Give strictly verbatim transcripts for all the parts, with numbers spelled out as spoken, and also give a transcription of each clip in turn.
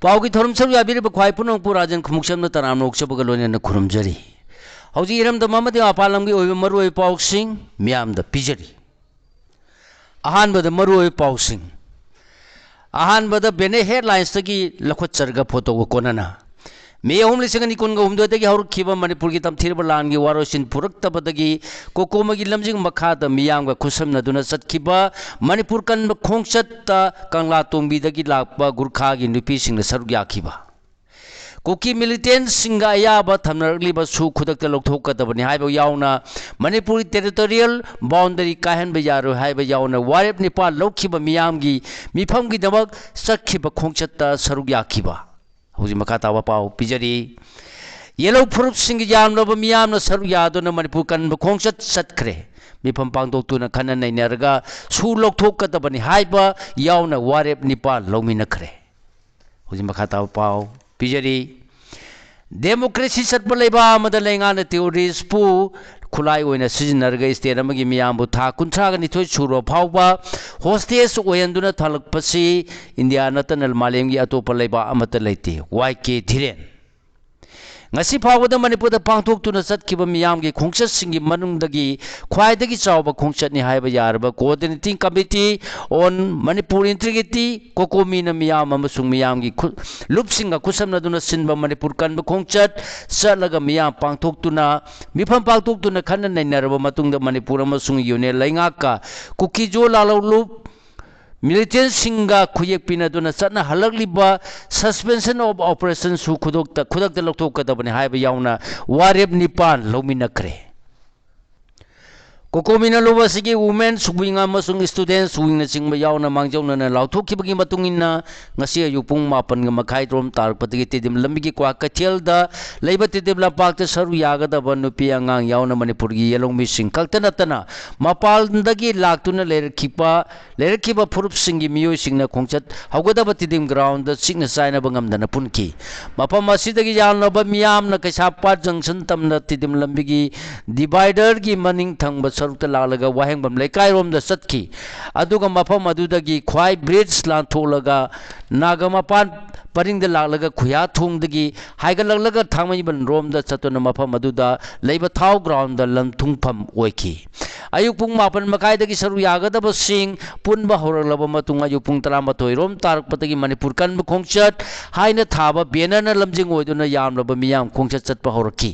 ꯄꯥꯎꯒꯤ ꯊꯧꯔꯝ ꯁꯔꯨꯛ ꯌꯥꯕꯤꯔꯤꯕ ꯈ꯭ꯋꯥꯏ ꯄꯨꯝꯅꯃꯛꯄꯨ ꯔꯥꯖꯦꯟ ꯈꯨꯃꯨꯛꯁꯝꯅ ꯇꯔꯥꯝꯅ ꯑꯣꯛꯆꯕꯒ ꯂꯣꯏꯅꯅ ꯈꯨꯔꯨꯝꯖꯔꯤ꯫ ꯍꯧꯖꯤꯛ ꯏꯔꯝꯗꯝ ꯑꯃꯗꯤ ꯃꯄꯥꯟ ꯂꯝꯒꯤ ꯑꯣꯏꯕ ꯃꯔꯨꯑꯣꯏꯕ ꯄꯥꯎꯁꯤꯡ ꯃꯤꯌꯥꯝꯗ ꯄꯤꯖꯔꯤ꯫ ꯑꯍꯥꯟꯕꯗ ꯃꯔꯨꯑꯣꯏꯕ ꯄꯥꯎꯁꯤꯡ꯫ ꯑꯍꯥꯟꯕꯗ banner headlinesꯇꯒꯤ ꯂꯧꯈꯠꯆꯔꯒ ꯐꯣꯇꯣꯒ ꯀꯣꯟꯅꯅ ꯃꯦ ꯑꯍꯨꯝ, ꯂꯤꯁꯤꯡ ꯑꯅꯤ ꯀꯨꯟꯒ ꯍꯨꯝꯗꯣꯏꯗꯒꯤ ꯍꯧꯔꯛꯈꯤꯕ ꯃꯅꯤꯄꯨꯔꯒꯤ ꯇꯝꯊꯤꯔꯕ ꯂꯥꯟꯒꯤ ꯋꯥꯔꯣꯏꯁꯤꯟ ꯄꯨꯔꯛꯇꯕꯗꯒꯤ ꯀꯣꯀꯣꯃꯤꯒꯤ ꯂꯝꯖꯤꯡ ꯃꯈꯥꯗ ꯃꯤꯌꯥꯝꯒ ꯈꯨꯠꯁꯝꯅꯗꯨꯅ ꯆꯠꯈꯤꯕ ꯃꯅꯤꯄꯨꯔ ꯀꯟꯕ ꯈꯣꯡꯆꯠꯇ ꯀꯪꯂꯥ ꯇꯣꯡꯕꯤꯗꯒꯤ ꯂꯥꯛꯄ ꯒꯨꯔꯈꯥꯒꯤ ꯅꯨꯄꯤꯁꯤꯡꯅ ꯁꯔꯨꯛ ꯌꯥꯈꯤꯕ, ꯀꯨꯀꯤ militantꯁꯤꯡꯒ ꯑꯌꯥꯕ ꯊꯝꯅꯔꯛꯂꯤꯕꯁꯨ ꯈꯨꯗꯛꯇ ꯂꯧꯊꯣꯛꯀꯗꯕꯅꯤ ꯍꯥꯏꯕ ꯌꯥꯎꯅ ꯃꯅꯤꯄꯨꯔꯒꯤ territorial boundary ꯀꯥꯏꯍꯟꯕ ꯌꯥꯔꯣꯏ ꯍꯥꯏꯕ ꯌꯥꯎꯅ ꯋꯥꯔꯦꯞ ꯅꯤꯄꯥꯜ ꯂꯧꯈꯤꯕ ꯃꯤꯌꯥꯝꯒꯤ ꯃꯤꯐꯝꯒꯤꯗꯃꯛ ꯆꯠꯈꯤꯕ ꯈꯣꯡꯆꯠꯇ ꯁꯔꯨꯛ ꯌꯥꯈꯤꯕ꯫ ꯍꯧꯖꯤꯛ ꯃꯈꯥ ꯇꯥꯕ ꯄꯥꯎ ꯄꯤꯖꯔꯤ꯫ ꯌꯦꯜꯍꯧ ꯐꯨꯔꯨꯞꯁꯤꯡꯒꯤ ꯌꯥꯝꯂꯕ ꯃꯤꯌꯥꯝꯅ ꯁꯔꯨꯛ ꯌꯥꯗꯨꯅ ꯃꯅꯤꯄꯨꯔ ꯀꯟꯕ ꯈꯣꯡꯆꯠ ꯆꯠꯈ꯭ꯔꯦ꯫ ꯃꯤꯐꯝ ꯄꯥꯡꯊꯣꯛꯇꯨꯅ ꯈꯟꯅ ꯅꯩꯅꯔꯒ ꯁꯨ ꯂꯧꯊꯣꯛꯀꯗꯕꯅꯤ ꯍꯥꯏꯕ ꯌꯥꯎꯅ ꯋꯥꯔꯦꯞ ꯅꯤꯄꯥꯜ ꯂꯧꯃꯤꯟꯅꯈ꯭ꯔꯦ꯫ ꯍꯧꯖꯤꯛ ꯃꯈꯥ ꯇꯥꯕ ꯄꯥꯎ ꯄꯤꯖꯔꯤ꯫ Democracy ꯆꯠꯄ ꯂꯩꯕꯥꯛ ꯑꯃꯗ ꯂꯩꯉꯥꯛꯅ terroristꯄꯨ ꯈꯨꯠꯂꯥꯏ ꯑꯣꯏꯅ ꯁꯤꯖꯤꯟꯅꯔꯒ state ꯑꯃꯒꯤ ꯃꯤꯌꯥꯝꯕꯨ ꯊꯥ ꯀꯨꯟꯊ꯭ꯔꯥꯒ ꯅꯤꯊꯣꯏ ꯁꯨꯔꯕ ꯐꯥꯎꯕ hostage ꯑꯣꯏꯍꯟꯗꯨꯅ ꯊꯝꯂꯛꯄꯁꯤ ꯏꯟꯗꯤꯌꯥ ꯅꯠꯇꯅ ꯃꯥꯂꯦꯝꯒꯤ ꯑꯇꯣꯞꯄ ꯂꯩꯕꯥꯛ ꯑꯃꯠꯇ ꯂꯩꯇꯦ꯫ ꯋꯥꯏ ꯀꯦ ꯙꯤꯔꯦꯟ꯫ ꯉꯁꯤ ꯐꯥꯎꯕꯗ ꯃꯅꯤꯄꯨꯔꯗ ꯄꯥꯡꯊꯣꯛꯇꯨꯅ ꯆꯠꯈꯤꯕ ꯃꯤꯌꯥꯝꯒꯤ ꯈꯣꯡꯆꯠꯁꯤꯡꯒꯤ ꯃꯅꯨꯡꯗꯒꯤ ꯈ꯭ꯋꯥꯏꯗꯒꯤ ꯆꯥꯎꯕ ꯈꯣꯡꯆꯠꯅꯤ ꯍꯥꯏꯕ ꯌꯥꯔꯕ Coordinating Committee on Manipur Integrity, ꯀꯣꯀꯣꯃꯤꯅ ꯃꯤꯌꯥꯝ ꯑꯃꯁꯨꯡ ꯃꯤꯌꯥꯝꯒꯤ ꯈꯨ-, ꯂꯨꯞꯁꯤꯡꯒ ꯈꯨꯠꯁꯝꯅꯗꯨꯅ ꯁꯤꯟꯕ ꯃꯅꯤꯄꯨꯔ ꯀꯟꯕ ꯈꯣꯡꯆꯠ ꯆꯠꯂꯒ ꯃꯤꯌꯥꯝ ꯄꯥꯡꯊꯣꯛꯇꯨꯅ, ꯃꯤꯐꯝ ꯄꯥꯡꯊꯣꯛꯇꯨꯅ ꯈꯟꯅ ꯅꯩꯅꯔꯕ ꯃꯇꯨꯡꯗ ꯃꯅꯤꯄꯨꯔ ꯑꯃꯁꯨꯡ union ꯂꯩꯉꯥꯛꯀ ꯀꯨꯀꯤꯖꯣ ꯂꯥꯂꯧꯂꯨꯞ militantꯁꯤꯡꯒ ꯈꯨꯌꯦꯛ ꯄꯤꯅꯗꯨꯅ ꯆꯠꯅꯍꯜꯂꯛꯂꯤꯕ suspension of operationꯁꯨ ꯈꯨꯗꯛꯇ, ꯈꯨꯗꯛꯇ ꯂꯧꯊꯣꯛꯀꯗꯕꯅꯤ ꯍꯥꯏꯕ ꯌꯥꯎꯅ ꯋꯥꯔꯦꯞ ꯅꯤꯄꯥꯟ ꯂꯧꯃꯤꯟꯅꯈ꯭ꯔꯦ꯫ ꯀꯣꯀꯣꯃꯤꯅ ꯂꯧꯕ ꯑꯁꯤꯒꯤ women's wing ꯑꯃꯁꯨꯡ students wingꯅꯆꯤꯡꯕ ꯌꯥꯎꯅ ꯃꯥꯡꯖꯧꯅꯅ ꯂꯥꯎꯊꯣꯛꯈꯤꯕꯒꯤ ꯃꯇꯨꯡ ꯏꯟꯅ, ꯉꯁꯤ ꯑꯌꯨꯛ ꯄꯨꯡ ꯃꯥꯄꯟꯒ ꯃꯈꯥꯏ ꯔꯣꯝ ꯇꯥꯔꯛꯄꯗꯒꯤ ꯇꯤꯗꯤꯝ ꯂꯝꯕꯤꯒꯤ ꯀ꯭ꯋꯥꯀꯩꯊꯦꯜꯗ ꯂꯩꯕ ꯇꯤꯗꯤꯝ ꯂꯝꯄꯥꯛꯇ ꯁꯔꯨꯛ ꯌꯥꯒꯗꯕ ꯅꯨꯄꯤ ꯑꯉꯥꯡ ꯌꯥꯎꯅ ꯃꯅꯤꯄꯨꯔꯒꯤ ꯌꯦꯜꯍꯧꯃꯤꯁꯤꯡ ꯈꯛꯇ ꯅꯠꯇꯅ ꯃꯄꯥꯟꯗꯒꯤ ꯂꯥꯛꯇꯨꯅ ꯂꯩꯔꯛꯈꯤꯕ ꯂꯩꯔꯛꯈꯤꯕ ꯐꯨꯔꯨꯞꯁꯤꯡꯒꯤ ꯃꯤꯑꯣꯏꯁꯤꯡꯅ ꯈꯣꯡꯆꯠ ꯍꯧꯒꯗꯕ ꯇꯤꯗꯤꯝ groundꯗ ꯆꯤꯛꯅ ꯆꯥꯏꯅꯕ ꯉꯝꯗꯅ ꯄꯨꯟꯈꯤ꯫ ꯃꯐꯝ ꯑꯁꯤꯗꯒꯤ ꯌꯥꯝꯂꯕ ꯃꯤꯌꯥꯝꯅ ꯀꯩꯁꯥꯝꯄꯥꯠ junction ꯇꯝꯅ ꯇꯤꯗꯤꯝ ꯂꯝꯕꯤꯒꯤ dividerꯒꯤ ꯃꯅꯤꯡ ꯊꯪꯕ ꯁꯔꯨꯛꯇ ꯂꯥꯛꯂꯒ ꯋꯥꯍꯦꯡꯕꯝ ꯂꯩꯀꯥꯏꯔꯣꯝꯗ ꯆꯠꯈꯤ꯫ ꯑꯗꯨꯒ ꯃꯐꯝ ꯑꯗꯨꯗꯒꯤ ꯈ꯭ꯋꯥꯏ bridge ꯂꯥꯟꯊꯣꯛꯂꯒ ꯅꯥꯒꯥꯃꯄꯥꯟ ꯄꯔꯤꯡꯗ ꯂꯥꯛꯂꯒ ꯈꯨꯌꯥꯊꯣꯡꯗꯒꯤ ꯍꯥꯏꯒꯠꯂꯛꯂꯒ ꯊꯥꯡꯃꯩꯕꯟ ꯔꯣꯝꯗ ꯆꯠꯇꯨꯅ ꯃꯐꯝ ꯑꯗꯨꯗ ꯂꯩꯕ ꯊꯥꯎ groundꯗ ꯂꯝꯊꯨꯡꯐꯝ ꯑꯣꯏꯈꯤ꯫ ꯑꯌꯨꯛ ꯄꯨꯡ ꯃꯥꯄꯟ ꯃꯈꯥꯏꯗꯒꯤ ꯁꯔꯨꯛ ꯌꯥꯒꯗꯕꯁꯤꯡ ꯄꯨꯟꯕ ꯍꯧꯔꯛꯂꯕ ꯃꯇꯨꯡ ꯑꯌꯨꯛ ꯄꯨꯡ ꯇꯔꯥꯃꯥꯊꯣꯏ ꯔꯣꯝ ꯇꯥꯔꯛꯄꯗꯒꯤ ꯃꯅꯤꯄꯨꯔ ꯀꯟꯕ ꯈꯣꯡꯆꯠ ꯍꯥꯏꯅ ꯊꯥꯕ bannerꯅ ꯂꯝꯖꯤꯡ ꯑꯣꯏꯗꯨꯅ ꯌꯥꯝꯂꯕ ꯃꯤꯌꯥꯝ ꯈꯣꯡꯆꯠ ꯆꯠꯄ ꯍꯧꯔꯛꯈꯤ꯫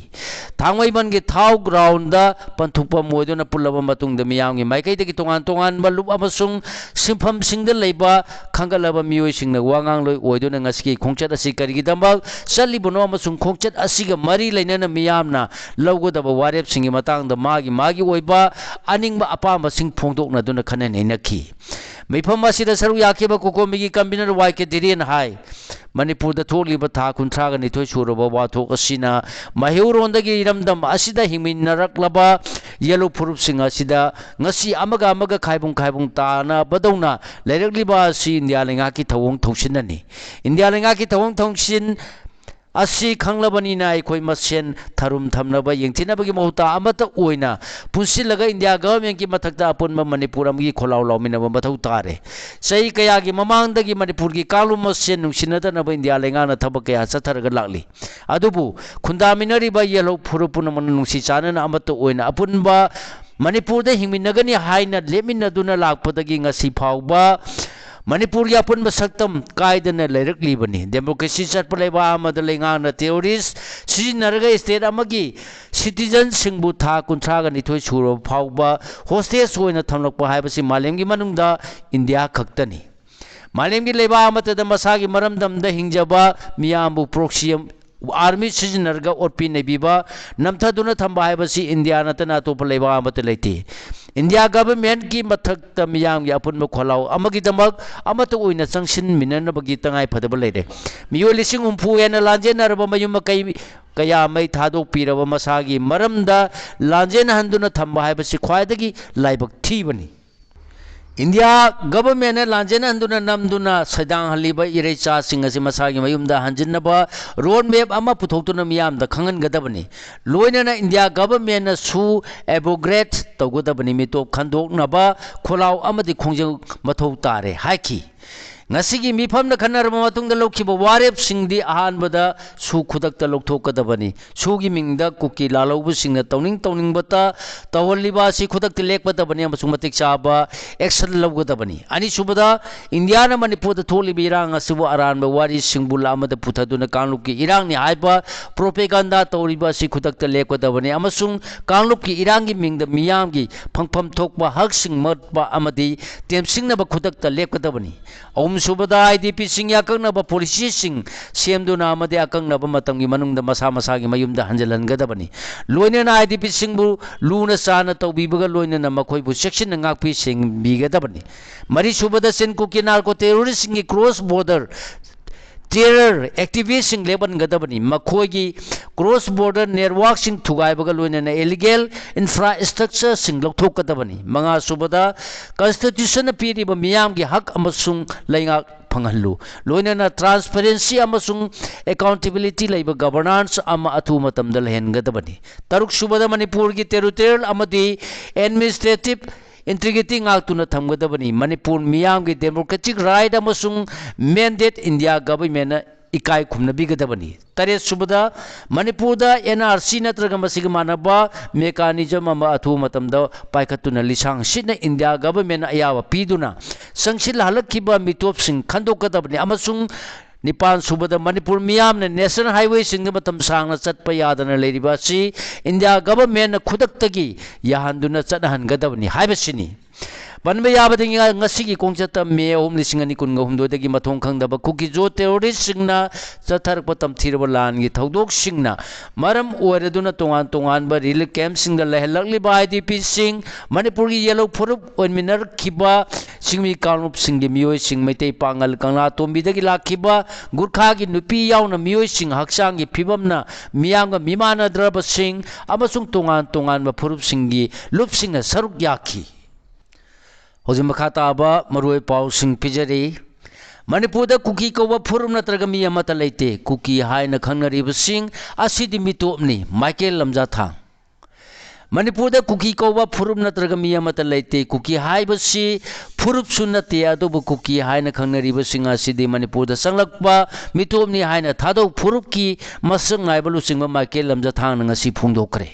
ꯊꯥꯡꯃꯩꯕꯟꯒꯤ ꯊꯥꯎ groundꯗ ꯄꯟꯊꯨꯡꯐꯝ ꯑꯣꯏꯗꯨꯅ ꯄꯨꯜꯂꯕ ꯃꯇꯨꯡꯗ ꯃꯤꯌꯥꯝꯒꯤ ꯃꯥꯏꯀꯩꯗꯒꯤ ꯇꯣꯉꯥꯟ ꯇꯣꯉꯥꯟꯕ ꯂꯨꯞ ꯑꯃꯁꯨꯡ ꯁꯤꯟꯐꯝꯁꯤꯡꯗ ꯂꯩꯕ ꯈꯟꯒꯠꯂꯕ ꯃꯤꯑꯣꯏꯁꯤꯡꯅ ꯋꯥ ꯉꯥꯡꯂꯣꯏ ꯑꯣꯏꯗꯨꯅ ꯉꯁꯤꯒꯤ ꯈꯣꯡꯆꯠ ꯑꯁꯤ ꯀꯔꯤꯒꯤꯗꯃꯛ ꯆꯠꯂꯤꯕꯅꯣ ꯑꯃꯁꯨꯡ ꯈꯣꯡꯆꯠ ꯑꯁꯤꯒ ꯃꯔꯤ ꯂꯩꯅꯅ ꯃꯤꯌꯥꯝꯅ ꯂꯧꯒꯗꯕ ꯋꯥꯔꯦꯞꯁꯤꯡꯒꯤ ꯃꯇꯥꯡꯗ ꯃꯥꯒꯤ ꯃꯥꯒꯤ ꯑꯣꯏꯕ ꯑꯅꯤꯡꯕ ꯑꯄꯥꯝꯕꯁꯤꯡ ꯐꯣꯡꯗꯣꯛꯅꯗꯨꯅ ꯈꯟꯅ ꯅꯩꯅꯈꯤ꯫ ꯃꯤꯐꯝ ꯑꯁꯤꯗ ꯁꯔꯨꯛ ꯌꯥꯈꯤꯕ ꯀꯣꯀꯣꯃꯤꯒꯤ convener ꯋꯥꯏ ꯀꯦ ꯙꯤꯔꯦꯟ ꯍꯥꯏ, ꯃꯅꯤꯄꯨꯔꯗ ꯊꯣꯛꯂꯤꯕ ꯊꯥ ꯀꯨꯟꯊ꯭ꯔꯥꯒ ꯅꯤꯊꯣꯏ ꯁꯨꯔꯕ ꯋꯥꯊꯣꯛ ꯑꯁꯤꯅ ꯃꯩꯍꯧꯔꯣꯟꯗꯒꯤ ꯏꯔꯝꯗꯝ ꯑꯁꯤꯗ ꯍꯤꯡꯃꯤꯟꯅꯔꯛꯂꯕ ꯌꯦꯂꯨ ꯐꯨꯔꯨꯞꯁꯤꯡ ꯑꯁꯤꯗ ꯉꯁꯤ ꯑꯃꯒ ꯑꯃꯒ ꯈꯥꯏꯕꯨꯡ ꯈꯥꯏꯕꯨꯡ ꯇꯥꯅꯕꯗꯧꯅ ꯂꯩꯔꯛꯂꯤꯕ ꯑꯁꯤ ꯏꯟꯗꯤꯌꯥ ꯂꯩꯉꯥꯛꯀꯤ ꯊꯧꯑꯣꯡ ꯊꯧꯁꯤꯟꯅꯅꯤ꯫ ꯏꯟꯗꯤꯌꯥ ꯂꯩꯉꯥꯛꯀꯤ ꯊꯧꯑꯣꯡ ꯊꯧꯁꯤꯟ ꯑꯁꯤ ꯈꯪꯂꯕꯅꯤꯅ ꯑꯩꯈꯣꯏ ꯃꯁꯦꯟ ꯊꯔꯨꯝ ꯊꯝꯅꯕ, ꯌꯦꯡꯊꯤꯅꯕꯒꯤ ꯃꯍꯨꯠꯇ ꯑꯃꯠꯇ ꯑꯣꯏꯅ ꯄꯨꯟꯁꯤꯜꯂꯒ ꯏꯟꯗꯤꯌꯥ governmentꯀꯤ ꯃꯊꯛꯇ ꯑꯄꯨꯟꯕ ꯃꯅꯤꯄꯨꯔ ꯑꯃꯒꯤ ꯈꯣꯜꯂꯥꯎ ꯂꯥꯎꯃꯤꯟꯅꯕ ꯃꯊꯧ ꯇꯥꯔꯦ꯫ ꯆꯍꯤ ꯀꯌꯥꯒꯤ ꯃꯃꯥꯡꯗꯒꯤ ꯃꯅꯤꯄꯨꯔꯒꯤ ꯀꯥꯡꯂꯨꯞ ꯃꯁꯦꯟ ꯅꯨꯡꯁꯤꯅꯗꯅꯕ ꯏꯟꯗꯤꯌꯥ ꯂꯩꯉꯥꯛꯅ ꯊꯕꯛ ꯀꯌꯥ ꯆꯠꯊꯔꯒ ꯂꯥꯛꯂꯤ꯫ ꯑꯗꯨꯕꯨ ꯈꯨꯟꯗꯥꯃꯤꯟꯅꯔꯤꯕ ꯌꯦꯜꯍꯧ ꯐꯨꯔꯨꯞ ꯄꯨꯝꯅꯃꯛꯅ ꯅꯨꯡꯁꯤ ꯆꯥꯟꯅꯅ ꯑꯃꯠꯇ ꯑꯣꯏꯅ ꯑꯄꯨꯟꯕ ꯃꯅꯤꯄꯨꯔꯗ ꯍꯤꯡꯃꯤꯟꯅꯒꯅꯤ ꯍꯥꯏꯅ ꯂꯦꯞꯃꯤꯟꯅꯗꯨꯅ ꯂꯥꯛꯄꯗꯒꯤ ꯉꯁꯤ ꯐꯥꯎꯕ ꯃꯅꯤꯄꯨꯔꯒꯤ ꯑꯄꯨꯟꯕ ꯁꯛꯇꯝ ꯀꯥꯏꯗꯅ ꯂꯩꯔꯛꯂꯤꯕꯅꯤ꯫ Democracy ꯆꯠꯄ ꯂꯩꯕꯥꯛ ꯑꯃꯗ ꯂꯩꯉꯥꯛꯅ terrorist ꯁꯤꯖꯤꯟꯅꯔꯒ state ꯑꯃꯒꯤ citizenꯁꯤꯡꯕꯨ ꯊꯥ ꯀꯨꯟꯊ꯭ꯔꯥꯒ ꯅꯤꯊꯣꯏ ꯁꯨꯔꯕ ꯐꯥꯎꯕ hostage ꯑꯣꯏꯅ ꯊꯝꯂꯛꯄ ꯍꯥꯏꯕꯁꯤ ꯃꯥꯂꯦꯝꯒꯤ ꯃꯅꯨꯡꯗ ꯏꯟꯗꯤꯌꯥ ꯈꯛꯇꯅꯤ꯫ ꯃꯥꯂꯦꯝꯒꯤ ꯂꯩꯕꯥꯛ ꯑꯃꯠꯇꯗ ꯃꯁꯥꯒꯤ ꯃꯔꯝꯗꯝꯗ ꯍꯤꯡꯖꯕ ꯃꯤꯌꯥꯝꯕꯨ proxy army ꯁꯤꯖꯤꯟꯅꯔꯒ ꯑꯣꯠꯄꯤ ꯅꯩꯕꯤꯕ, ꯅꯝꯊꯗꯨꯅ ꯊꯝꯕ ꯍꯥꯏꯕꯁꯤ ꯏꯟꯗꯤꯌꯥ ꯅꯠꯇꯅ ꯑꯇꯣꯞꯄ ꯂꯩꯕꯥꯛ ꯑꯃꯠꯇ ꯂꯩꯇꯦ꯫ ꯏꯟꯗꯤꯌꯥ governmentꯀꯤ ꯃꯊꯛꯇ ꯃꯤꯌꯥꯝꯒꯤ ꯑꯄꯨꯟꯕ ꯈꯣꯜꯂꯥꯎ ꯑꯃꯒꯤꯗꯃꯛ ꯑꯃꯠꯇ ꯑꯣꯏꯅ ꯆꯪꯁꯤꯟꯃꯤꯟꯅꯅꯕꯒꯤ ꯇꯉꯥꯏ ꯐꯗꯕ ꯂꯩꯔꯦ꯫ ꯃꯤꯑꯣꯏ ꯂꯤꯁꯤꯡ ꯍꯨꯝꯐꯨ ꯍꯦꯟꯅ ꯂꯥꯟꯖꯦꯟꯅꯔꯕ ꯃꯌꯨꯝ ꯃꯀꯩ ꯀꯌꯥ ꯃꯩ ꯊꯥꯗꯣꯛꯄꯤꯔꯕ ꯃꯁꯥꯒꯤ ꯃꯔꯝꯗ ꯂꯥꯟꯖꯦꯟꯅꯍꯟꯗꯨꯅ ꯊꯝꯕ ꯍꯥꯏꯕꯁꯤ ꯈ꯭ꯋꯥꯏꯗꯒꯤ ꯂꯥꯏꯕꯛ ꯊꯤꯕꯅꯤ꯫ ꯏꯟꯗꯤꯌꯥ ꯒꯚꯔꯟꯃꯦꯟꯅ ꯂꯥꯟꯖꯦꯟꯍꯟꯗꯨꯅ ꯅꯝꯗꯨꯅ ꯁꯩꯗꯥꯡꯍꯜꯂꯤꯕ ꯏꯔꯩꯆꯥꯁꯤꯡ ꯑꯁꯤ ꯃꯁꯥꯒꯤ ꯃꯌꯨꯝꯗ ꯍꯟꯖꯤꯟꯅꯕ ꯔꯣꯗ ꯃꯦꯞ ꯑꯃ ꯄꯨꯊꯣꯛꯇꯨꯅ ꯃꯤꯌꯥꯝꯗ ꯈꯪꯍꯟꯒꯗꯕꯅꯤ꯫ ꯂꯣꯏꯅꯅ ꯏꯟꯗꯤꯌꯥ ꯒꯚꯔꯟꯃꯦꯟꯅꯁꯨ ꯑꯦꯕꯣꯒ꯭ꯔꯦꯠ ꯇꯧꯒꯗꯕꯅꯤ, ꯃꯤꯇꯣꯞ ꯈꯟꯗꯣꯛꯅꯕ ꯈꯣꯜꯂꯥꯎ ꯑꯃꯗꯤ ꯈꯣꯡꯖꯦꯜ ꯃꯊꯧ ꯇꯥꯔꯦ ꯍꯥꯏꯈꯤ꯫ ꯉꯁꯤꯒꯤ ꯃꯤꯐꯝꯅ ꯈꯟꯅꯔꯕ ꯃꯇꯨꯡꯗ ꯂꯧꯈꯤꯕ ꯋꯥꯔꯦꯞꯁꯤꯡꯗꯤ ꯑꯍꯥꯟꯕꯗ ꯁꯨ ꯈꯨꯗꯛꯇ ꯂꯧꯊꯣꯛꯀꯗꯕꯅꯤ꯫ ꯁꯨꯒꯤ ꯃꯤꯡꯗ ꯀꯨꯀꯤ ꯂꯥꯜꯍꯧꯕꯁꯤꯡꯅ ꯇꯧꯅꯤꯡ ꯇꯧꯅꯤꯡꯕꯇ ꯇꯧꯍꯜꯂꯤꯕ ꯑꯁꯤ ꯈꯨꯗꯛꯇ ꯂꯦꯞꯀꯗꯕꯅꯤ ꯑꯃꯁꯨꯡ ꯃꯇꯤꯛ ꯆꯥꯕ ꯑꯦꯛꯁꯟ ꯂꯧꯒꯗꯕꯅꯤ꯫ ꯑꯅꯤꯁꯨꯕꯗ, ꯏꯟꯗꯤꯌꯥꯅ ꯃꯅꯤꯄꯨꯔꯗ ꯊꯣꯛꯂꯤꯕ ꯏꯔꯥꯡ ꯑꯁꯤꯕꯨ ꯑꯔꯥꯟꯕ ꯋꯥꯔꯤ ꯁꯤꯡꯕꯨꯜ ꯑꯃꯗ ꯄꯨꯊꯗꯨꯅ ꯀꯥꯡꯂꯨꯞꯀꯤ ꯏꯔꯥꯡꯅꯤ ꯍꯥꯏꯕ ꯄ꯭ꯔꯣꯄꯦꯒꯥꯟꯗꯥ ꯇꯧꯔꯤꯕ ꯑꯁꯤ ꯈꯨꯗꯛꯇ ꯂꯦꯞꯀꯗꯕꯅꯤ ꯑꯃꯁꯨꯡ ꯀꯥꯡꯂꯨꯞꯀꯤ ꯏꯔꯥꯡꯒꯤ ꯃꯤꯡꯗ ꯃꯤꯌꯥꯝꯒꯤ ꯐꯪꯐꯝ ꯊꯣꯛꯄ ꯍꯛꯁꯤꯡ ꯃꯠꯄ ꯑꯃꯗꯤ ꯇꯦꯝꯁꯤꯡꯅꯕ ꯈꯨꯗꯛꯇ ꯂꯦꯞꯀꯗꯕꯅꯤ꯫ ꯑꯍꯨꯝꯁꯨꯕꯗ, ꯑꯥꯏ ꯗꯤ ꯄꯤꯁꯤꯡ ꯑꯀꯛꯅꯕ ꯄꯣꯂꯤꯁꯤꯁꯤꯡ ꯁꯦꯝꯗꯨꯅ ꯑꯃꯗꯤ ꯑꯀꯛꯅꯕ ꯃꯇꯝꯒꯤ ꯃꯅꯨꯡꯗ ꯃꯁꯥ ꯃꯁꯥꯒꯤ ꯃꯌꯨꯝꯗ ꯍꯟꯖꯤꯜꯍꯟꯒꯗꯕꯅꯤ꯫ ꯂꯣꯏꯅꯅ ꯑꯥꯏ ꯗꯤ ꯄꯤꯁꯤꯡꯕꯨ ꯂꯨꯅ ꯆꯥꯅ ꯇꯧꯕꯤꯕꯒ ꯂꯣꯏꯅꯅ ꯃꯈꯣꯏꯕꯨ ꯆꯦꯛꯁꯤꯟꯅ ꯉꯥꯛꯄꯤ ꯁꯦꯟꯕꯤꯒꯗꯕꯅꯤ꯫ ꯃꯔꯤꯁꯨꯕꯗ, ꯆꯤꯟ ꯀꯨꯀꯤ ꯅꯥꯔꯀꯣ ꯇꯦꯔꯣꯔꯤꯁꯁꯤꯡꯒꯤ ꯀ꯭ꯔꯣꯁ ꯕꯣꯔꯗꯔ ꯇꯦꯔꯔ ꯑꯦꯛꯇꯤꯚꯤꯁꯁꯤꯡ ꯂꯦꯞꯍꯟꯒꯗꯕꯅꯤ꯫ ꯃꯈꯣꯏꯒꯤ ꯀ꯭ꯔꯣꯁ ꯕꯣꯔꯗꯔ ꯅꯦꯠꯋꯥꯔꯛꯁꯤꯡ ꯊꯨꯒꯥꯏꯕꯒ ꯂꯣꯏꯅꯅ ꯏꯂꯤꯒꯦꯜ ꯏꯟꯐ꯭ꯔꯥꯁ꯭ꯇ꯭ꯔꯛꯆꯔꯁꯤꯡ ꯂꯧꯊꯣꯛꯀꯗꯕꯅꯤ꯫ ꯃꯉꯥꯁꯨꯕꯗ, ꯀꯟꯁꯇꯤꯇ꯭ꯌꯨꯁꯟꯅ ꯄꯤꯔꯤꯕ ꯃꯤꯌꯥꯝꯒꯤ ꯍꯛ ꯑꯃꯁꯨꯡ ꯂꯩꯉꯥꯛ ꯐꯪꯍꯜꯂꯨ꯫ ꯂꯣꯏꯅꯅ ꯇ꯭ꯔꯥꯟꯁꯄꯦꯔꯦꯟꯁꯤ ꯑꯃꯁꯨꯡ ꯑꯦꯀꯥꯎꯟꯇꯦꯕꯤꯂꯤꯇꯤ ꯂꯩꯕ ꯒꯕꯔꯅꯥꯟꯁ ꯑꯃ ꯑꯊꯨꯕ ꯃꯇꯝꯗ ꯂꯩꯍꯟꯒꯗꯕꯅꯤ꯫ ꯇꯔꯨꯛꯁꯨꯕꯗ, ꯃꯅꯤꯄꯨꯔꯒꯤ ꯇꯦꯔꯤꯇꯣꯔꯤꯌꯦꯜ ꯑꯃꯗꯤ ꯑꯦꯗꯃꯤꯅꯤꯁꯇ꯭ꯔꯦꯇꯤꯚ ꯏꯟꯇꯤꯒ꯭ꯔꯤꯇꯤ ꯉꯥꯛꯇꯨꯅ ꯊꯝꯒꯗꯕꯅꯤ꯫ ꯃꯅꯤꯄꯨꯔ ꯃꯤꯌꯥꯝꯒꯤ ꯗꯦꯃꯣꯀ꯭ꯔꯦꯇꯤꯛ ꯔꯥꯏꯠ ꯑꯃꯁꯨꯡ ꯃꯦꯟꯗꯦꯠ ꯏꯟꯗꯤꯌꯥ ꯒꯚꯔꯟꯃꯦꯟꯅ ꯏꯀꯥꯏ ꯈꯨꯝꯅꯕꯤꯒꯗꯕꯅꯤ꯫ ꯇꯔꯦꯠꯁꯨꯕꯗ, ꯃꯅꯤꯄꯨꯔꯗ ꯑꯦꯟ ꯑꯥꯔ ꯁꯤ ꯅꯠꯇ꯭ꯔꯒ ꯃꯁꯤꯒ ꯃꯥꯟꯅꯕ ꯃꯦꯀꯥꯅꯤꯖꯝ ꯑꯃ ꯑꯊꯨꯕ ꯃꯇꯝꯗ ꯄꯥꯏꯈꯠꯇꯨꯅ ꯂꯤꯁꯥꯡ ꯁꯤꯠꯅ ꯏꯟꯗꯤꯌꯥ ꯒꯚꯔꯟꯃꯦꯟꯅ ꯑꯌꯥꯕ ꯄꯤꯗꯨꯅ ꯆꯪꯁꯤꯜꯍꯜꯂꯛꯈꯤꯕ ꯃꯤꯇꯣꯞꯁꯤꯡ ꯈꯟꯗꯣꯛꯀꯗꯕꯅꯤ ꯑꯃꯁꯨꯡ ꯅꯤꯄꯥꯟ ꯁꯨꯕꯗ, ꯃꯅꯤꯄꯨꯔ ꯃꯤꯌꯥꯝꯅ ꯅꯦꯁꯅꯦꯜ ꯍꯥꯏꯋꯦꯁꯤꯡꯗ ꯃꯇꯝ ꯁꯥꯡꯅ ꯆꯠꯄ ꯌꯥꯗꯅ ꯂꯩꯔꯤꯕ ꯑꯁꯤ ꯏꯟꯗꯤꯌꯥ ꯒꯚꯔꯟꯃꯦꯟꯅ ꯈꯨꯗꯛꯇꯒꯤ ꯌꯥꯍꯟꯗꯨꯅ ꯆꯠꯅꯍꯟꯒꯗꯕꯅꯤ ꯍꯥꯏꯕꯁꯤꯅꯤ꯫ ꯄꯟꯕ ꯌꯥꯕꯗꯤ, ꯉ-, ꯉꯁꯤꯒꯤ ꯈꯣꯡꯆꯠꯇ ꯃꯦ ꯑꯍꯨꯝ, ꯂꯤꯁꯤꯡ ꯑꯅꯤ ꯀꯨꯟꯒ ꯍꯨꯝꯗꯣꯏꯗꯒꯤ ꯃꯊꯣꯡ ꯈꯪꯗꯕ ꯀꯨꯀꯤꯖꯣ ꯇꯦꯔꯣꯔꯤꯁꯁꯤꯡꯅ ꯆꯠꯊꯔꯛꯄ ꯇꯝꯊꯤꯔꯕ ꯂꯥꯟꯒꯤ ꯊꯧꯗꯣꯛꯁꯤꯡꯅ ꯃꯔꯝ ꯑꯣꯏꯔꯗꯨꯅ ꯇꯣꯉꯥꯟ ꯇꯣꯉꯥꯟꯕ ꯔꯤꯂꯤꯐ ꯀꯦꯝꯞꯁꯤꯡꯗ ꯂꯩꯍꯜꯂꯛꯂꯤꯕ ꯑꯥꯏ ꯗꯤ ꯄꯤꯁꯤꯡ, ꯃꯅꯤꯄꯨꯔꯒꯤ ꯌꯦꯜꯍꯧ ꯐꯨꯔꯨꯞ ꯑꯣꯏꯃꯤꯟꯅꯔꯛꯈꯤꯕ ꯆꯤꯡꯃꯤ ꯀꯥꯡꯂꯨꯞꯁꯤꯡꯒꯤ ꯃꯤꯑꯣꯏꯁꯤꯡ, ꯃꯩꯇꯩ ꯄꯥꯉꯜ ꯀꯪꯂꯥꯇꯣꯝꯕꯤꯗꯒꯤ ꯂꯥꯛꯈꯤꯕ ꯒꯨꯔꯈꯥꯒꯤ ꯅꯨꯄꯤ ꯌꯥꯎꯅ ꯃꯤꯑꯣꯏꯁꯤꯡ ꯍꯛꯆꯥꯡꯒꯤ ꯐꯤꯕꯝꯅ ꯃꯤꯌꯥꯝꯒ ꯃꯤꯃꯥꯟꯅꯗ꯭ꯔꯕꯁꯤꯡ ꯑꯃꯁꯨꯡ ꯇꯣꯉꯥꯟ ꯇꯣꯉꯥꯟꯕ ꯐꯨꯔꯨꯞꯁꯤꯡꯒꯤ ꯂꯨꯞꯁꯤꯡꯅ ꯁꯔꯨꯛ ꯌꯥꯈꯤ꯫ ꯍꯧꯖꯤꯛ ꯃꯈꯥ ꯇꯥꯕ ꯃꯔꯨꯑꯣꯏ ꯄꯥꯎꯁꯤꯡ ꯄꯤꯖꯔꯤ꯫ ꯃꯅꯤꯄꯨꯔꯗ ꯀꯨꯀꯤ ꯀꯧꯕ ꯐꯨꯔꯨꯞ ꯅꯠꯇ꯭ꯔꯒ ꯃꯤ ꯑꯃꯠꯇ ꯂꯩꯇꯦ꯫ ꯀꯨꯀꯤ ꯍꯥꯏꯅ ꯈꯪꯅꯔꯤꯕꯁꯤꯡ ꯑꯁꯤꯗꯤ ꯃꯤꯇꯣꯞꯅꯤ꯫ ꯃꯥꯏꯀꯦꯜ ꯂꯝꯖꯥꯊꯥꯡ꯫ ꯃꯅꯤꯄꯨꯔꯗ ꯀꯨꯀꯤ ꯀꯧꯕ ꯐꯨꯔꯨꯞ ꯅꯠꯇ꯭ꯔꯒ ꯃꯤ ꯑꯃꯠꯇ ꯂꯩꯇꯦ꯫ ꯀꯨꯀꯤ ꯍꯥꯏꯕꯁꯤ ꯐꯨꯔꯨꯞꯁꯨ ꯅꯠꯇꯦ, ꯑꯗꯨꯕꯨ ꯀꯨꯀꯤ ꯍꯥꯏꯅ ꯈꯪꯅꯔꯤꯕꯁꯤꯡ ꯑꯁꯤꯗꯤ ꯃꯅꯤꯄꯨꯔꯗ ꯆꯪꯂꯛꯄ ꯃꯤꯇꯣꯞꯅꯤ ꯍꯥꯏꯅ ꯊꯥꯗꯧ ꯐꯨꯔꯨꯞꯀꯤ ꯃꯁꯛ ꯅꯥꯏꯕ ꯂꯨꯆꯤꯡꯕ ꯃꯥꯏꯀꯦꯜ ꯂꯝꯖꯥꯊꯥꯡꯅ ꯉꯁꯤ ꯐꯣꯡꯗꯣꯛꯈ꯭ꯔꯦ꯫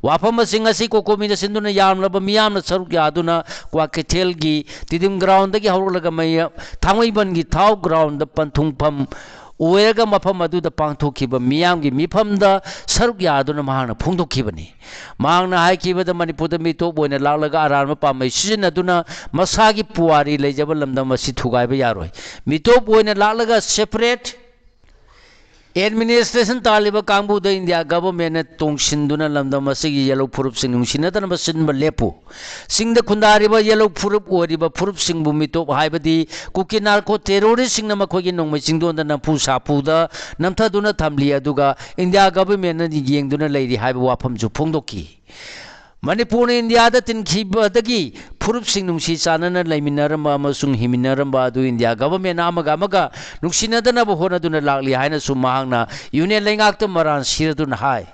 ꯋꯥꯐꯝ ꯑꯁꯤꯡ ꯑꯁꯤ ꯀꯣꯀꯣꯃꯤꯅ ꯁꯤꯟꯗꯨꯅ ꯌꯥꯝꯂꯕ ꯃꯤꯌꯥꯝꯅ ꯁꯔꯨꯛ ꯌꯥꯗꯨꯅ ꯀ꯭ꯋꯥꯀꯩꯊꯦꯜꯒꯤ ꯇꯤꯗꯤꯝ ꯒ꯭ꯔꯥꯎꯟꯗꯒꯤ ꯍꯧꯔꯛꯂꯒ ꯃꯌꯥ-, ꯊꯥꯡꯃꯩꯕꯟꯒꯤ ꯊꯥꯎ ꯒ꯭ꯔꯥꯎꯟꯗ ꯄꯟꯊꯨꯡꯐꯝ ꯑꯣꯏꯔꯒ ꯃꯐꯝ ꯑꯗꯨꯗ ꯄꯥꯡꯊꯣꯛꯈꯤꯕ ꯃꯤꯌꯥꯝꯒꯤ ꯃꯤꯐꯝꯗ ꯁꯔꯨꯛ ꯌꯥꯗꯨꯅ ꯃꯍꯥꯛꯅ ꯐꯣꯡꯗꯣꯛꯈꯤꯕꯅꯤ꯫ ꯃꯍꯥꯛꯅ ꯍꯥꯏꯈꯤꯕꯗ ꯃꯅꯤꯄꯨꯔꯗ ꯃꯤꯇꯣꯞ ꯑꯣꯏꯅ ꯂꯥꯛꯂꯒ ꯑꯔꯥꯟꯕ ꯄꯥꯝꯕꯩ ꯁꯤꯖꯤꯟꯅꯗꯨꯅ ꯃꯁꯥꯒꯤ ꯄꯨꯋꯥꯔꯤ ꯂꯩꯖꯕ ꯂꯝꯗꯝ ꯑꯁꯤ ꯊꯨꯒꯥꯏꯕ ꯌꯥꯔꯣꯏ꯫ ꯃꯤꯇꯣꯞ ꯑꯣꯏꯅ ꯂꯥꯛꯂꯒ separate administration ꯇꯥꯜꯂꯤꯕ ꯀꯥꯡꯕꯨꯗ ꯏꯟꯗꯤꯌꯥ ꯒꯚꯔꯟꯃꯦꯟꯅ ꯇꯣꯡꯁꯤꯟꯗꯨꯅ ꯂꯝꯗꯝ ꯑꯁꯤꯒꯤ ꯌꯦꯜꯍꯧ ꯐꯨꯔꯨꯞꯁꯤꯡ ꯅꯨꯡꯁꯤꯅꯗꯅꯕ ꯁꯤꯟꯕ ꯂꯦꯞꯄꯨ꯫ ꯆꯤꯡꯗ ꯈꯨꯟꯗꯥꯔꯤꯕ ꯌꯦꯜꯍꯧ ꯐꯨꯔꯨꯞ ꯑꯣꯏꯔꯤꯕ ꯐꯨꯔꯨꯞꯁꯤꯡꯕꯨ ꯃꯤꯇꯣꯞ ꯍꯥꯏꯕꯗꯤ ꯀꯨꯀꯤ ꯅꯥꯔꯀꯣ ꯇꯦꯔꯣꯔꯤꯁꯁꯤꯡꯅ ꯃꯈꯣꯏꯒꯤ ꯅꯣꯡꯃꯩ ꯆꯤꯡꯗꯣꯟꯗ ꯅꯝꯐꯨ ꯁꯥꯐꯨꯗ ꯅꯝꯊꯗꯨꯅ ꯊꯝꯂꯤ, ꯑꯗꯨꯒ ꯏꯟꯗꯤꯌꯥ ꯒꯚꯔꯟꯃꯦꯟꯅ ꯌꯦꯡꯗꯨꯅ ꯂꯩꯔꯤ ꯍꯥꯏꯕ ꯋꯥꯐꯝꯁꯨ ꯐꯣꯡꯗꯣꯛꯈꯤ꯫ ꯃꯅꯤꯄꯨꯔꯅ ꯏꯟꯗꯤꯌꯥꯗ ꯇꯤꯟꯈꯤꯕꯗꯒꯤ ꯐꯨꯔꯨꯞꯁꯤꯡ ꯅꯨꯡꯁꯤ ꯆꯥꯟꯅꯅ ꯂꯩꯃꯤꯟꯅꯔꯝꯕ ꯑꯃꯁꯨꯡ ꯍꯤꯡꯃꯤꯟꯅꯔꯝꯕ ꯑꯗꯨ ꯏꯟꯗꯤꯌꯥ ꯒꯚꯔꯟꯃꯦꯟꯅ ꯑꯃꯒ ꯑꯃꯒ ꯅꯨꯡꯁꯤꯅꯗꯅꯕ ꯍꯣꯠꯅꯗꯨꯅ ꯂꯥꯛꯂꯤ ꯍꯥꯏꯅꯁꯨ ꯃꯍꯥꯛꯅ ꯌꯨꯅꯤꯌꯟ ꯂꯩꯉꯥꯛꯇ ꯃꯔꯥꯜ ꯁꯤꯔꯗꯨꯅ ꯍꯥꯏ꯫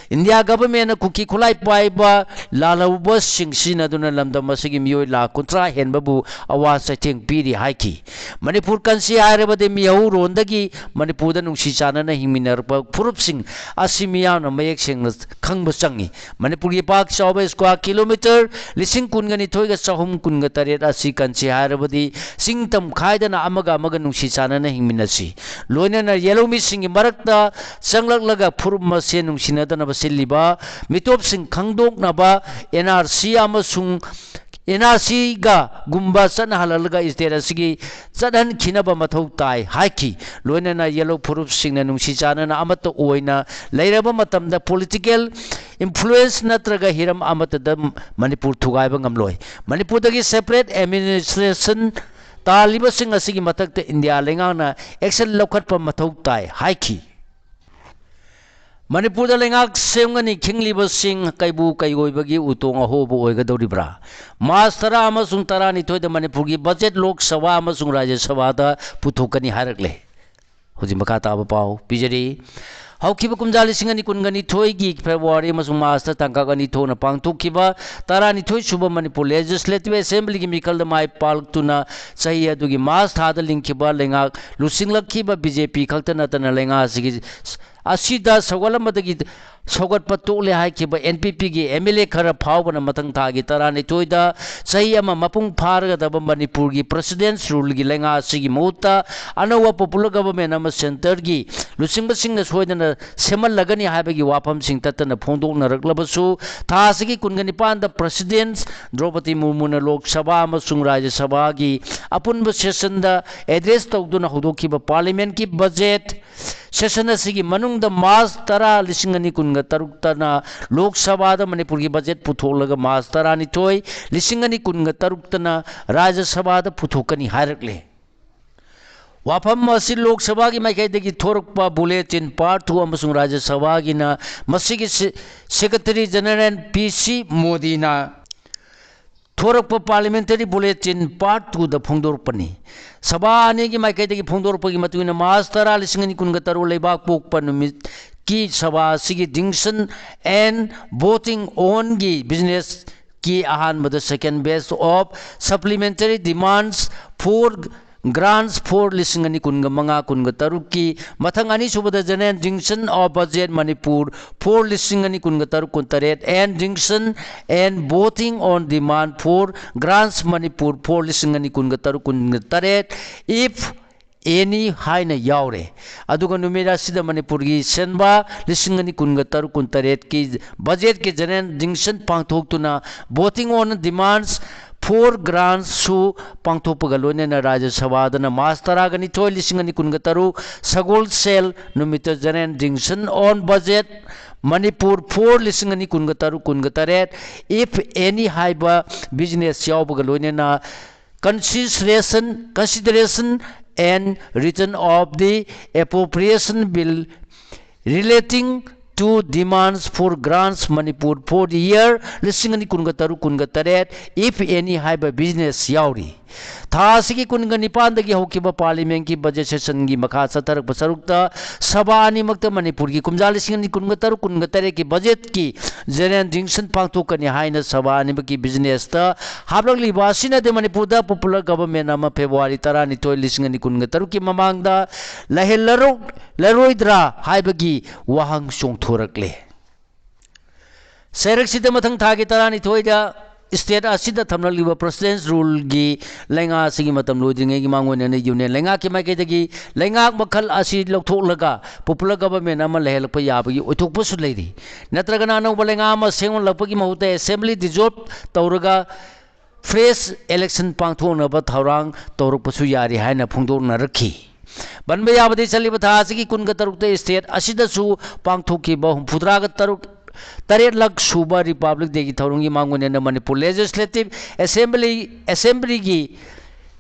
ꯏꯟꯗꯤꯌꯥ ꯒꯚꯔꯟꯃꯦꯟꯅ ꯀꯨꯀꯤ ꯈꯨꯠꯂꯥꯏ ꯄꯥꯏꯕ ꯂꯥꯜꯍꯧꯕꯁꯤꯡ ꯁꯤꯖꯤꯟꯅꯗꯨꯅ ꯂꯝꯗꯝ ꯑꯁꯤꯒꯤ ꯃꯤꯑꯣꯏ ꯂꯥꯈ ꯀꯨꯟꯊ꯭ꯔꯥ ꯍꯦꯟꯕꯕꯨ ꯑꯋꯥ ꯆꯩꯊꯦꯡ ꯄꯤꯔꯤ ꯍꯥꯏꯈꯤ꯫ ꯃꯅꯤꯄꯨꯔ ꯀꯟꯁꯤ ꯍꯥꯏꯔꯕꯗꯤ ꯃꯤꯍꯧꯔꯣꯟꯗꯒꯤ ꯃꯅꯤꯄꯨꯔꯗ ꯅꯨꯡꯁꯤ ꯆꯥꯟꯅꯅ ꯍꯤꯡꯃꯤꯟꯅꯔꯛꯄ ꯐꯨꯔꯨꯞꯁꯤꯡ ꯑꯁꯤ ꯃꯤꯌꯥꯝꯅ ꯃꯌꯦꯛ ꯁꯦꯡꯅ ꯈꯪꯕ ꯆꯪꯏ꯫ ꯃꯅꯤꯄꯨꯔꯒꯤ ꯄꯥꯛ ꯆꯥꯎꯕ ꯁ꯭ꯀ꯭ꯋꯥꯔ ꯀꯤꯂꯣꯃꯤꯇꯔ ꯂꯤꯁꯤꯡ ꯀꯨꯟꯒ ꯅꯤꯊꯣꯏꯒ ꯆꯍꯨꯝ ꯀꯨꯟꯒ ꯇꯔꯦꯠ ꯑꯁꯤ ꯀꯟꯁꯤ ꯍꯥꯏꯔꯕꯗꯤ ꯆꯤꯡ ꯇꯝ ꯈꯥꯏꯗꯅ ꯑꯃꯒ ꯑꯃꯒ ꯅꯨꯡꯁꯤ ꯆꯥꯟꯅꯅ ꯍꯤꯡꯃꯤꯟꯅꯁꯤ꯫ ꯂꯣꯏꯅꯅ ꯌꯦꯜꯍꯧꯃꯤꯁꯤꯡꯒꯤ ꯃꯔꯛꯇ ꯆꯪꯂꯛꯂꯒ ꯐꯨꯔꯨꯞ ꯃꯁꯦꯟ ꯅꯨꯡꯁꯤꯅꯗꯅꯕ ꯁꯤꯜꯂꯤꯕ ꯃꯤꯇꯣꯞꯁꯤꯡ ꯈꯪꯗꯣꯛꯅꯕ ꯑꯦꯟ ꯑꯥꯔ ꯁꯤ ꯑꯃꯁꯨꯡ ꯑꯦꯟ ꯑꯥꯔ ꯁꯤꯒ ꯒꯨꯝꯕ ꯆꯠꯅꯍꯜꯂꯒ ꯁ꯭ꯇꯦꯠ ꯑꯁꯤꯒꯤ ꯆꯠꯍꯟꯈꯤꯅꯕ ꯃꯊꯧ ꯇꯥꯏ ꯍꯥꯏꯈꯤ꯫ ꯂꯣꯏꯅꯅ ꯌꯦꯜꯍꯧ ꯐꯨꯔꯨꯞꯁꯤꯡꯅ ꯅꯨꯡꯁꯤ ꯆꯥꯟꯅꯅ ꯑꯃꯠꯇ ꯑꯣꯏꯅ ꯂꯩꯔꯕ ꯃꯇꯝꯗ ꯄꯣꯂꯤꯇꯤꯀꯦꯜ ꯏꯟꯐ꯭ꯂꯨꯌꯦꯟꯁ ꯅꯠꯇ꯭ꯔꯒ ꯍꯤꯔꯝ ꯑꯃꯠꯇꯗ ꯃꯅꯤꯄꯨꯔ ꯊꯨꯒꯥꯏꯕ ꯉꯝꯂꯣꯏ꯫ ꯃꯅꯤꯄꯨꯔꯗꯒꯤ ꯁꯦꯄꯔꯦꯠ ꯑꯦꯗꯃꯤꯅꯤꯁꯇ꯭ꯔꯦꯁꯟ ꯇꯥꯜꯂꯤꯕꯁꯤꯡ ꯑꯁꯤꯒꯤ ꯃꯊꯛꯇ ꯏꯟꯗꯤꯌꯥ ꯂꯩꯉꯥꯛꯅ ꯑꯦꯛꯁꯟ ꯂꯧꯈꯠꯄ ꯃꯊꯧ ꯇꯥꯏ ꯍꯥꯏꯈꯤ꯫ ꯃꯅꯤꯄꯨꯔꯗ ꯂꯩꯉꯥꯛ ꯁꯦꯝꯒꯅꯤ ꯈꯤꯡꯂꯤꯕꯁꯤꯡ ꯀꯩꯕꯨ ꯀꯩꯑꯣꯏꯕꯒꯤ ꯎꯇꯣꯡ ꯑꯍꯣꯕ ꯑꯣꯏꯒꯗꯧꯔꯤꯕ꯭ꯔꯥ? ꯃꯥꯔꯆ ꯇꯔꯥ ꯑꯃꯁꯨꯡ ꯇꯔꯥꯅꯤꯊꯣꯏꯗ ꯃꯅꯤꯄꯨꯔꯒꯤ ꯕꯖꯦꯠ ꯂꯣꯛ ꯁꯚꯥ ꯑꯃꯁꯨꯡ ꯔꯥꯖ꯭ꯌ ꯁꯚꯥꯗ ꯄꯨꯊꯣꯛꯀꯅꯤ ꯍꯥꯏꯔꯛꯂꯦ꯫ ꯍꯧꯖꯤꯛ ꯃꯈꯥ ꯇꯥꯕ ꯄꯥꯎ ꯄꯤꯖꯔꯤ꯫ ꯍꯧꯈꯤꯕ ꯀꯨꯝꯖꯥ ꯂꯤꯁꯤꯡ ꯑꯅꯤ ꯀꯨꯟꯒ ꯅꯤꯊꯣꯏꯒꯤ ꯐꯦꯕ꯭ꯔꯨꯋꯥꯔꯤ ꯑꯃꯁꯨꯡ ꯃꯥꯔꯆꯇ ꯇꯥꯡꯀꯛ ꯑꯅꯤ ꯊꯣꯛꯅ ꯄꯥꯡꯊꯣꯛꯈꯤꯕ ꯇꯔꯥꯅꯤꯊꯣꯏ ꯁꯨꯕ ꯃꯅꯤꯄꯨꯔ ꯂꯦꯖꯤꯁꯂꯦꯇꯤꯚ ꯑꯦꯁꯦꯝꯕ꯭ꯂꯤꯒꯤ ꯃꯤꯈꯜꯗ ꯃꯥꯏ ꯄꯥꯛꯂꯛꯇꯨꯅ ꯆꯍꯤ ꯑꯗꯨꯒꯤ ꯃꯥꯔꯆ ꯊꯥꯗ ꯂꯤꯡꯈꯤꯕ ꯂꯩꯉꯥꯛ ꯂꯨꯆꯤꯡꯂꯛꯈꯤꯕ ꯕꯤ ꯖꯦ ꯄꯤ ꯈꯛꯇ ꯅꯠꯇꯅ ꯂꯩꯉꯥꯛ ꯑꯁꯤꯒꯤ ꯑꯁꯤꯗ ꯁꯧꯒꯠꯂꯝꯕꯗꯒꯤ ꯁꯧꯒꯠꯄ ꯇꯣꯛꯂꯦ ꯍꯥꯏꯈꯤꯕ ꯑꯦꯟ ꯄꯤ ꯄꯤꯒꯤ ꯑꯦꯝ ꯑꯦꯜ ꯑꯦ ꯈꯔ ꯐꯥꯎꯕꯅ ꯃꯊꯪ ꯊꯥꯒꯤ ꯇꯔꯥꯅꯤꯊꯣꯏꯗ ꯆꯍꯤ ꯑꯃ ꯃꯄꯨꯡ ꯐꯥꯔꯒꯗꯕ ꯃꯅꯤꯄꯨꯔꯒꯤ ꯄ꯭ꯔꯦꯁꯤꯗꯦꯟꯠꯁ ꯔꯨꯜꯒꯤ ꯂꯩꯉꯥꯛ ꯑꯁꯤꯒꯤ ꯃꯍꯨꯠꯇ ꯑꯅꯧꯕ ꯄꯣꯄꯨꯂꯔ ꯒꯚꯔꯟꯃꯦꯟꯠ ꯑꯃ ꯁꯦꯟꯇꯔꯒꯤ ꯂꯨꯆꯤꯡꯕꯁꯤꯡꯅ ꯁꯣꯏꯗꯅ ꯁꯦꯝꯍꯜꯂꯒꯅꯤ ꯍꯥꯏꯕꯒꯤ ꯋꯥꯐꯝꯁꯤꯡ ꯇꯠꯇꯅ ꯐꯣꯡꯗꯣꯛꯅꯔꯛꯂꯕꯁꯨ, ꯊꯥ ꯑꯁꯤꯒꯤ ꯀꯨꯟꯒ ꯅꯤꯄꯥꯟꯗ ꯄ꯭ꯔꯦꯁꯤꯗꯦꯟꯠ ꯗ꯭ꯔꯧꯄꯗꯤ ꯃꯨꯔꯃꯨꯅ ꯂꯣꯛ ꯁꯚꯥ ꯑꯃꯁꯨꯡ ꯔꯥꯖ꯭ꯌ ꯁꯚꯥꯒꯤ ꯑꯄꯨꯟꯕ ꯁꯦꯁꯟꯗ ꯑꯦꯗ꯭ꯔꯦꯁ ꯇꯧꯗꯨꯅ ꯍꯧꯗꯣꯛꯈꯤꯕ ꯄꯥꯔꯂꯤꯌꯥꯃꯦꯟꯠꯀꯤ ꯕꯖꯦꯠ ꯁꯦꯁꯟ ꯑꯁꯤꯒꯤ ꯃꯅꯨꯡꯗ ꯃꯥꯔꯆ ꯇꯔꯥ, ꯂꯤꯁꯤꯡ ꯑꯅꯤ ꯀꯨꯟꯒ ꯇꯔꯨꯛꯇꯅ ꯂꯣꯛ ꯁꯚꯥꯗ ꯃꯅꯤꯄꯨꯔꯒꯤ ꯕꯖꯦꯠ ꯄꯨꯊꯣꯛꯂꯒ ꯃꯥꯔꯆ ꯇꯔꯥꯅꯤꯊꯣꯏ, ꯂꯤꯁꯤꯡ ꯑꯅꯤ ꯀꯨꯟꯒ ꯇꯔꯨꯛꯇꯅ ꯔꯥꯖ꯭ꯌ ꯁꯚꯥꯗ ꯄꯨꯊꯣꯛꯀꯅꯤ ꯍꯥꯏꯔꯛꯂꯦ꯫ ꯋꯥꯐꯝ ꯑꯁꯤ ꯂꯣꯛ ꯁꯚꯥꯒꯤ ꯃꯥꯏꯀꯩꯗꯒꯤ ꯊꯣꯔꯛꯄ ꯕꯨꯂꯦꯇꯤꯟ ꯄꯥꯔꯠ ꯇꯨ ꯑꯃꯁꯨꯡ ꯔꯥꯖ꯭ꯌ ꯁꯚꯥꯒꯤꯅ ꯃꯁꯤꯒꯤ ꯁꯦ-, ꯁꯦꯀ꯭ꯔꯦꯇꯔꯤ ꯖꯦꯅꯔꯦꯜ ꯄꯤ ꯁꯤ ꯃꯣꯗꯤꯅ ꯊꯣꯔꯛꯄ ꯄꯥꯔꯂꯤꯌꯥꯃꯦꯟꯇꯔꯤ ꯕꯨꯂꯦꯇꯤꯟ ꯄꯥꯔꯠ ꯇꯨꯗ ꯐꯣꯡꯗꯣꯔꯛꯄꯅꯤ꯫ ꯁꯚꯥ ꯑꯅꯤꯒꯤ ꯃꯥꯏꯀꯩꯗꯒꯤ ꯐꯣꯡꯗꯣꯔꯛꯄꯒꯤ ꯃꯇꯨꯡ ꯏꯟꯅ, ꯃꯥꯔꯆ ꯇꯔꯥ, ꯂꯤꯁꯤꯡ ꯑꯅꯤ ꯀꯨꯟꯒ ꯇꯔꯨꯛ ꯂꯩꯕꯥꯛ ꯄꯣꯛꯄ ꯅꯨꯃꯤꯠꯀꯤ ꯁꯚꯥ ꯑꯁꯤꯒꯤ Discussion and Voting onꯒꯤ businessꯀꯤ ꯑꯍꯥꯟꯕꯗ second batch of supplementary demands for grants for ꯂꯤꯁꯤꯡ ꯑꯅꯤ ꯀꯨꯟꯒ ꯃꯉꯥ ꯀꯨꯟꯒ ꯇꯔꯨꯛꯀꯤ, ꯃꯊꯪ ꯑꯅꯤꯁꯨꯕꯗ General Discussion of Budget Manipur for ꯂꯤꯁꯤꯡ ꯑꯅꯤ ꯀꯨꯟꯒ ꯇꯔꯨꯛ ꯀꯨꯟꯇꯔꯦꯠ and Discussion and Voting on Demand for Grants Manipur for ꯂꯤꯁꯤꯡ ꯑꯅꯤ ꯀꯨꯟꯒ ꯇꯔꯨꯛ ꯀꯨꯟꯒ ꯇꯔꯦꯠ, if any ꯍꯥꯏꯅ ꯌꯥꯎꯔꯦ꯫ ꯑꯗꯨꯒ ꯅꯨꯃꯤꯠ ꯑꯁꯤꯗ ꯃꯅꯤꯄꯨꯔꯒꯤ ꯁꯦꯟꯕꯥ ꯂꯤꯁꯤꯡ ꯑꯅꯤ ꯀꯨꯟꯒ ꯇꯔꯨꯛ ꯀꯨꯟꯇꯔꯦꯠꯀꯤ ꯕꯖꯦꯠꯀꯤ General Discussion ꯄꯥꯡꯊꯣꯛꯇꯨꯅ Voting on Demands for Grants ꯁꯨ ꯄꯥꯡꯊꯣꯛꯄꯒ ꯂꯣꯏꯅꯅ ꯔꯥꯖ꯭ꯌ ꯁꯚꯥꯗꯅ ꯃꯥꯔꯆ ꯇꯔꯥꯒ ꯅꯤꯊꯣꯏ, ꯂꯤꯁꯤꯡ ꯑꯅꯤ ꯀꯨꯟꯒ ꯇꯔꯨꯛ ꯁꯒꯣꯜꯁꯦꯜ ꯅꯨꯃꯤꯠꯇ General Discussion on Budget Manipur for ꯂꯤꯁꯤꯡ ꯑꯅꯤ ꯀꯨꯟꯒ ꯇꯔꯨꯛ ꯀꯨꯟꯒ ꯇꯔꯦꯠ, if any ꯍꯥꯏꯕ business ꯌꯥꯎꯕꯒ ꯂꯣꯏꯅꯅ Consideration, Consideration and Return of the Appropriation Bill relating two demands for grants Manipur for the year ꯂꯤꯁꯤꯡ ꯑꯅꯤ ꯀꯨꯟꯒ ꯇꯔꯨꯛ ꯀꯨꯟꯒ ꯇꯔꯦꯠ, if any, ꯍꯥꯏꯕ business ꯌꯥꯎꯔꯤ꯫ ꯊꯥ ꯑꯁꯤꯒꯤ ꯀꯨꯟꯒ ꯅꯤꯄꯥꯟꯗꯒꯤ ꯍꯧꯈꯤꯕ parliamentꯀꯤ budget sessionꯒꯤ ꯃꯈꯥ ꯆꯠꯊꯔꯛꯄ ꯁꯔꯨꯛꯇ ꯁꯚꯥ ꯑꯅꯤꯃꯛꯇ ꯃꯅꯤꯄꯨꯔꯒꯤ ꯀꯨꯝꯖꯥ ꯂꯤꯁꯤꯡ ꯑꯅꯤ ꯀꯨꯟꯒ ꯇꯔꯨꯛ ꯀꯨꯟꯒ ꯇꯔꯦꯠꯀꯤ budgetꯀꯤ general discussion ꯄꯥꯡꯊꯣꯛꯀꯅꯤ ꯍꯥꯏꯅ ꯁꯚꯥ ꯑꯅꯤꯃꯛꯀꯤ businessꯇ ꯍꯥꯞꯂꯛꯂꯤꯕ ꯑꯁꯤꯅꯗꯤ ꯃꯅꯤꯄꯨꯔꯗ popular government ꯑꯃ February ꯇꯔꯥꯅꯤꯊꯣꯏ, ꯂꯤꯁꯤꯡ ꯑꯅꯤ ꯀꯨꯟꯒ ꯇꯔꯨꯛꯀꯤ ꯃꯃꯥꯡꯗ ꯂꯩꯍꯜꯂꯔꯣꯏꯗ꯭ꯔꯥ ꯍꯥꯏꯕꯒꯤ ꯋꯥꯍꯪ ꯆꯣꯡꯊꯣꯔꯛꯂꯦ꯫ ꯆꯩꯔꯛꯁꯤꯗ ꯃꯊꯪ ꯊꯥꯒꯤ ꯇꯔꯥꯅꯤꯊꯣꯏꯗ state ꯑꯁꯤꯗ ꯊꯝꯂꯛꯂꯤꯕ President's Ruleꯒꯤ ꯂꯩꯉꯥꯛ ꯑꯁꯤꯒꯤ ꯃꯇꯝ ꯂꯣꯏꯗ꯭ꯔꯤꯉꯩꯒꯤ ꯃꯥꯡꯑꯣꯏꯅꯅ union ꯂꯩꯉꯥꯛꯀꯤ ꯃꯥꯏꯀꯩꯗꯒꯤ ꯂꯩꯉꯥꯛ ꯃꯈꯜ ꯑꯁꯤ ꯂꯧꯊꯣꯛꯂꯒ popular government ꯑꯃ ꯂꯩꯍꯜꯂꯛꯄ ꯌꯥꯕꯒꯤ ꯑꯣꯏꯊꯣꯛꯄꯁꯨ ꯂꯩꯔꯤ꯫ ꯅꯠꯇ꯭ꯔꯒꯅ ꯑꯅꯧꯕ ꯂꯩꯉꯥꯛ ꯑꯃ ꯁꯦꯝꯒꯠꯂꯛꯄꯒꯤ ꯃꯍꯨꯠꯇ assembly dissolve ꯇꯧꯔꯒ fresh election ꯄꯥꯡꯊꯣꯛꯅꯕ ꯊꯧꯔꯥꯡ ꯇꯧꯔꯛꯄꯁꯨ ꯌꯥꯔꯤ ꯍꯥꯏꯅ ꯐꯣꯡꯗꯣꯛꯅꯔꯛꯈꯤ꯫ ꯄꯟꯕ ꯌꯥꯕꯗꯤ, ꯆꯠꯂꯤꯕ ꯊꯥ ꯑꯁꯤꯒꯤ ꯀꯨꯟꯒ ꯇꯔꯨꯛꯇ state ꯑꯁꯤꯗꯁꯨ ꯄꯥꯡꯊꯣꯛꯈꯤꯕ ꯍꯨꯝꯐꯨꯇꯔꯥꯒ ꯇꯔꯨꯛ, ꯇꯔꯦꯠꯂꯛ ꯁꯨꯕ Republic Dayꯒꯤ ꯊꯧꯔꯝꯒꯤ ꯃꯥꯡꯑꯣꯏꯅꯅ ꯃꯅꯤꯄꯨꯔ Legislative Assembly, Assemblyꯒꯤ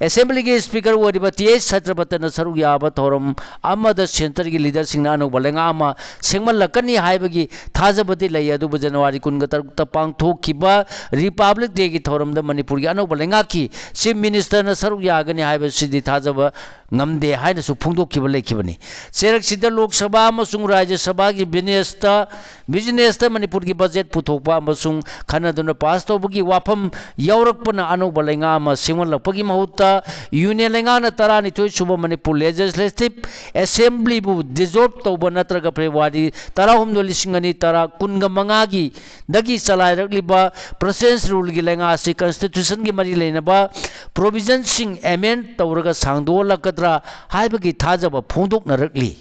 Assemblyꯒꯤ Speaker ꯑꯣꯏꯔꯤꯕ ꯇꯤ ꯑꯩꯆ ꯁꯇ꯭ꯌꯄꯇꯅ ꯁꯔꯨꯛ ꯌꯥꯕ ꯊꯧꯔꯝ ꯑꯃꯗ centreꯒꯤ leaderꯁꯤꯡꯅ ꯑꯅꯧꯕ ꯂꯩꯉꯥꯛ ꯑꯃ ꯁꯦꯝꯒꯠꯂꯛꯀꯅꯤ ꯍꯥꯏꯕꯒꯤ ꯊꯥꯖꯕꯗꯤ ꯂꯩ, ꯑꯗꯨꯕꯨ January ꯀꯨꯟꯒ ꯇꯔꯨꯛꯇ ꯄꯥꯡꯊꯣꯛꯈꯤꯕ Republic Dayꯒꯤ ꯊꯧꯔꯝꯗ ꯃꯅꯤꯄꯨꯔꯒꯤ ꯑꯅꯧꯕ ꯂꯩꯉꯥꯛꯀꯤ Chief Ministerꯅ ꯁꯔꯨꯛ ꯌꯥꯒꯅꯤ ꯍꯥꯏꯕꯁꯤꯗꯤ ꯊꯥꯖꯕ ꯉꯝꯗꯦ ꯍꯥꯏꯅꯁꯨ ꯐꯣꯡꯗꯣꯛꯈꯤꯕ ꯂꯩꯈꯤꯕꯅꯤ꯫ ꯆꯩꯔꯛꯁꯤꯗ ꯂꯣꯛ ꯁꯚꯥ ꯑꯃꯁꯨꯡ ꯔꯥꯖ꯭ꯌ ꯁꯚꯥꯒꯤ businessꯇ businessꯇ ꯃꯅꯤꯄꯨꯔꯒꯤ budget ꯄꯨꯊꯣꯛꯄ ꯑꯃꯁꯨꯡ ꯈꯟꯅꯗꯨꯅ pass ꯇꯧꯕꯒꯤ ꯋꯥꯐꯝ ꯌꯥꯎꯔꯛꯄꯅ ꯑꯅꯧꯕ ꯂꯩꯉꯥꯛ ꯑꯃ ꯁꯦꯝꯒꯠꯂꯛꯄꯒꯤ ꯃꯍꯨꯠꯇ union ꯂꯩꯉꯥꯛꯅ ꯇꯔꯥꯅꯤꯊꯣꯏ ꯁꯨꯕ ꯃꯅꯤꯄꯨꯔ Legislative Assemblyꯕꯨ dissolve ꯇꯧꯕ ꯅꯠꯇ꯭ꯔꯒ February ꯇꯔꯥꯍꯨꯝꯗꯣꯏ, ꯂꯤꯁꯤꯡ ꯑꯅꯤ ꯇꯔꯥ, ꯀꯨꯟꯒ ꯃꯉꯥꯒꯤ ꯗꯒꯤ ꯆꯂꯥꯏꯔꯛꯂꯤꯕ President's Ruleꯒꯤ ꯂꯩꯉꯥꯛ ꯑꯁꯤ Constitutionꯒꯤ ꯃꯔꯤ ꯂꯩꯅꯕ provisionꯁꯤꯡ amend ꯇꯧꯔꯒ ꯁꯥꯡꯗꯣꯛꯍꯜꯂꯛꯀꯗ꯭ꯔꯥ ꯍꯥꯏꯕꯒꯤ ꯊꯥꯖꯕ ꯐꯣꯡꯗꯣꯛꯅꯔꯛꯂꯤ꯫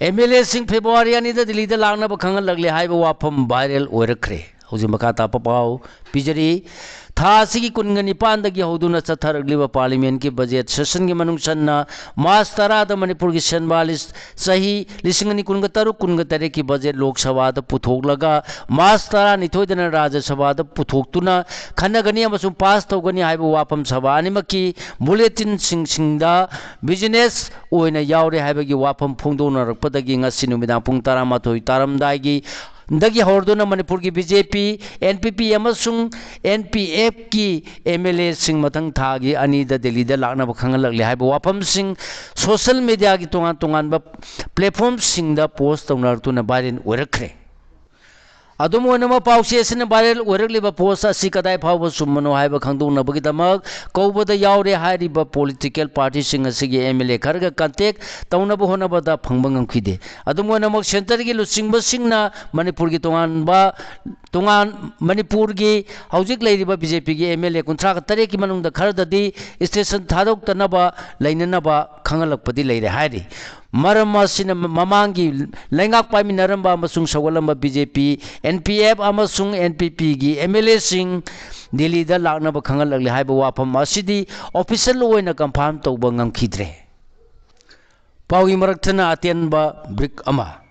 MLAꯁꯤꯡ February ꯑꯅꯤꯗ ꯗꯤꯜꯂꯤꯗ ꯂꯥꯛꯅꯕ ꯈꯪꯍꯜꯂꯛꯂꯦ ꯍꯥꯏꯕ ꯋꯥꯐꯝ viral ꯑꯣꯏꯔꯛꯈ꯭ꯔꯦ꯫ ꯍꯧꯖꯤꯛ ꯃꯈꯥ ꯇꯥꯕ ꯄꯥꯎ ꯄꯤꯖꯔꯤ꯫ ꯊꯥ ꯑꯁꯤꯒꯤ ꯀꯨꯟꯒ ꯅꯤꯄꯥꯟꯗꯒꯤ ꯍꯧꯗꯨꯅ ꯆꯠꯊꯔꯛꯂꯤꯕ ꯄꯥꯔꯂꯤꯌꯥꯃꯦꯟꯠꯀꯤ ꯕꯖꯦꯠ ꯁꯦꯁꯟꯒꯤ ꯃꯅꯨꯡ ꯆꯟꯅ ꯃꯥꯔꯆ ꯇꯔꯥꯗ ꯃꯅꯤꯄꯨꯔꯒꯤ ꯁꯦꯟꯕꯥ ꯂꯤꯁ ꯆꯍꯤ ꯂꯤꯁꯤꯡ ꯑꯅꯤ ꯀꯨꯟꯒ ꯇꯔꯨꯛ ꯀꯨꯟꯒ ꯇꯔꯦꯠꯀꯤ ꯕꯖꯦꯠ ꯂꯣꯛ ꯁꯚꯥꯗ ꯄꯨꯊꯣꯛꯂꯒ ꯃꯥꯔꯆ ꯇꯔꯥꯅꯤꯊꯣꯏꯗꯅ ꯔꯥꯖ꯭ꯌ ꯁꯚꯥꯗ ꯄꯨꯊꯣꯛꯇꯨꯅ ꯈꯟꯅꯒꯅꯤ ꯑꯃꯁꯨꯡ ꯄꯥꯁ ꯇꯧꯒꯅꯤ ꯍꯥꯏꯕ ꯋꯥꯐꯝ ꯁꯚꯥ ꯑꯅꯤꯃꯛꯀꯤ ꯕꯨꯂꯦꯇꯤꯟꯁꯤꯡꯁꯤꯡꯗ ꯕꯤꯖꯤꯅꯦꯁ ꯑꯣꯏꯅ ꯌꯥꯎꯔꯦ ꯍꯥꯏꯕꯒꯤ ꯋꯥꯐꯝ ꯐꯣꯡꯗꯣꯛꯅꯔꯛꯄꯗꯒꯤ ꯉꯁꯤ ꯅꯨꯃꯤꯗꯥꯡ ꯄꯨꯡ ꯇꯔꯥꯃꯥꯊꯣꯏ ꯇꯥꯔꯝꯗꯥꯏꯒꯤ ꯗꯒꯤ ꯍꯧꯔꯗꯨꯅ ꯃꯅꯤꯄꯨꯔꯒꯤ ꯕꯤ ꯖꯦ ꯄꯤ, ꯑꯦꯟ ꯄꯤ ꯄꯤ ꯑꯃꯁꯨꯡ ꯑꯦꯟ ꯄꯤ ꯑꯦꯐꯀꯤ ꯑꯦꯝ ꯑꯦꯜ ꯑꯦꯁꯤꯡ ꯃꯊꯪ ꯊꯥꯒꯤ ꯑꯅꯤꯗ ꯗꯦꯜꯂꯤꯗ ꯂꯥꯛꯅꯕ ꯈꯪꯍꯜꯂꯛꯂꯤ ꯍꯥꯏꯕ ꯋꯥꯐꯝꯁꯤꯡ ꯁꯣꯁꯤꯌꯦꯜ ꯃꯤꯗꯤꯌꯥꯒꯤ ꯇꯣꯉꯥꯟ ꯇꯣꯉꯥꯟꯕ ꯄ꯭ꯂꯦꯠꯐꯣꯝꯁꯤꯡꯗ ꯄꯣꯁ ꯇꯧꯅꯔꯛꯇꯨꯅ ꯚꯥꯏꯔꯦꯜ ꯑꯣꯏꯔꯛꯈ꯭ꯔꯦ꯫ ꯑꯗꯨꯝ ꯑꯣꯏꯅꯃꯛ, ꯄꯥꯎꯆꯦ ꯑꯁꯤꯅ ꯚꯥꯏꯔꯦꯜ ꯑꯣꯏꯔꯛꯂꯤꯕ ꯄꯣꯁ ꯑꯁꯤ ꯀꯗꯥꯏ ꯐꯥꯎꯕ ꯆꯨꯝꯕꯅꯣ ꯍꯥꯏꯕ ꯈꯪꯗꯣꯛꯅꯕꯒꯤꯗꯃꯛ ꯀꯧꯕꯗ ꯌꯥꯎꯔꯦ ꯍꯥꯏꯔꯤꯕ ꯄꯣꯂꯤꯇꯤꯀꯦꯜ ꯄꯥꯔꯇꯤꯁꯤꯡ ꯑꯁꯤꯒꯤ ꯑꯦꯝ ꯑꯦꯜ ꯑꯦ ꯈꯔꯒ ꯀꯟꯇꯦꯛ ꯇꯧꯅꯕ ꯍꯣꯠꯅꯕꯗ ꯐꯪꯕ ꯉꯝꯈꯤꯗꯦ꯫ ꯑꯗꯨꯝ ꯑꯣꯏꯅꯃꯛ, ꯁꯦꯟꯇꯔꯒꯤ ꯂꯨꯆꯤꯡꯕꯁꯤꯡꯅ ꯃꯅꯤꯄꯨꯔꯒꯤ ꯇꯣꯉꯥꯟꯕ ꯇꯣꯉꯥꯟ ꯃꯅꯤꯄꯨꯔꯒꯤ ꯍꯧꯖꯤꯛ ꯂꯩꯔꯤꯕ ꯕꯤ ꯖꯦ ꯄꯤꯒꯤ ꯑꯦꯝ ꯑꯦꯜ ꯑꯦ ꯀꯨꯟꯊ꯭ꯔꯥ ꯇꯔꯦꯠꯀꯤ ꯃꯅꯨꯡꯗ ꯈꯔꯗꯗꯤ ꯁ꯭ꯇꯦꯁꯟ ꯊꯥꯗꯣꯛꯇꯅꯕ ꯂꯩꯅꯅꯕ ꯈꯪꯍꯜꯂꯛꯄꯗꯤ ꯂꯩꯔꯦ ꯍꯥꯏꯔꯤ꯫ ꯃꯔꯝ ꯑꯁꯤꯅ ꯃꯃꯥꯡꯒꯤ ꯂꯩꯉꯥꯛ ꯄꯥꯏꯃꯤꯟꯅꯔꯝꯕ ꯑꯃꯁꯨꯡ ꯁꯧꯒꯠꯂꯝꯕ ꯕꯤ ꯖꯦ ꯄꯤ, ꯑꯦꯟ ꯄꯤ ꯑꯦꯐ ꯑꯃꯁꯨꯡ ꯑꯦꯟ ꯄꯤ ꯄꯤꯒꯤ ꯑꯦꯝ ꯑꯦꯜ ꯑꯦꯁꯤꯡ ꯗꯤꯜꯂꯤꯗ ꯂꯥꯛꯅꯕ ꯈꯪꯍꯜꯂꯛꯂꯦ ꯍꯥꯏꯕ ꯋꯥꯐꯝ ꯑꯁꯤꯗꯤ ꯑꯣꯐꯤꯁꯤꯌꯦꯜ ꯑꯣꯏꯅ ꯀꯟꯐꯥꯔꯝ ꯇꯧꯕ ꯉꯝꯈꯤꯗ꯭ꯔꯦ꯫ ꯄꯥꯎꯒꯤ ꯃꯔꯛꯊꯠꯅ ꯑꯇꯦꯟꯕ ꯕ꯭ꯔꯤꯛ ꯑꯃ꯫